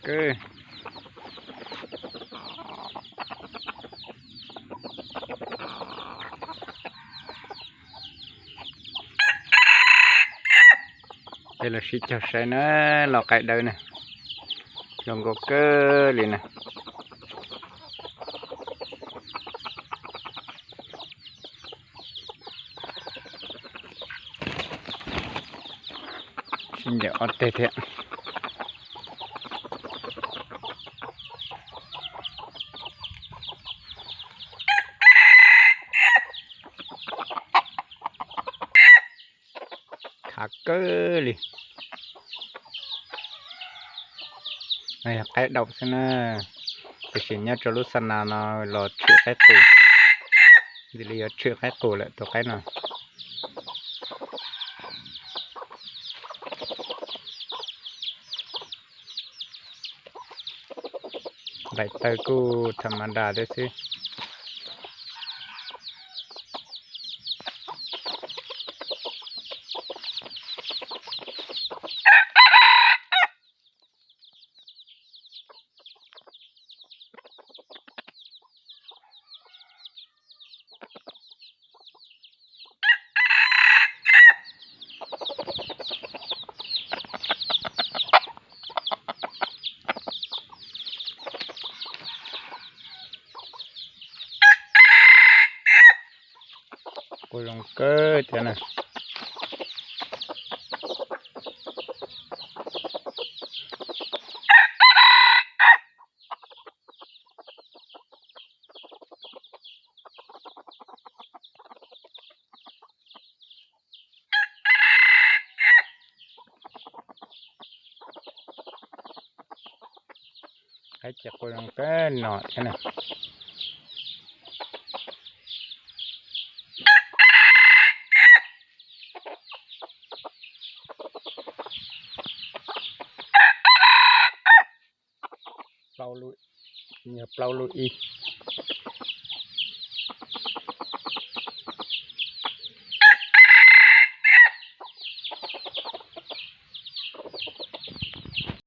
kawg. Peb los sib caug saib na, los qaib dawb na, zoo nkauj kawg li na. Sib ncaws ob teg thiab. Khav kawg li. Yog qaib daum xwb na, tiam sis nyob rau lub xa nas no los tshwm qaib qus. Ntxim li yuav tshwm qaib qus lawm tus qaib no. Nplaim taw kuj tham ma das thiab xwb. Quaj zoo kawg thiab na. Qaib ces quaj zoo kawg no thiab na. Yog plaub lub ib.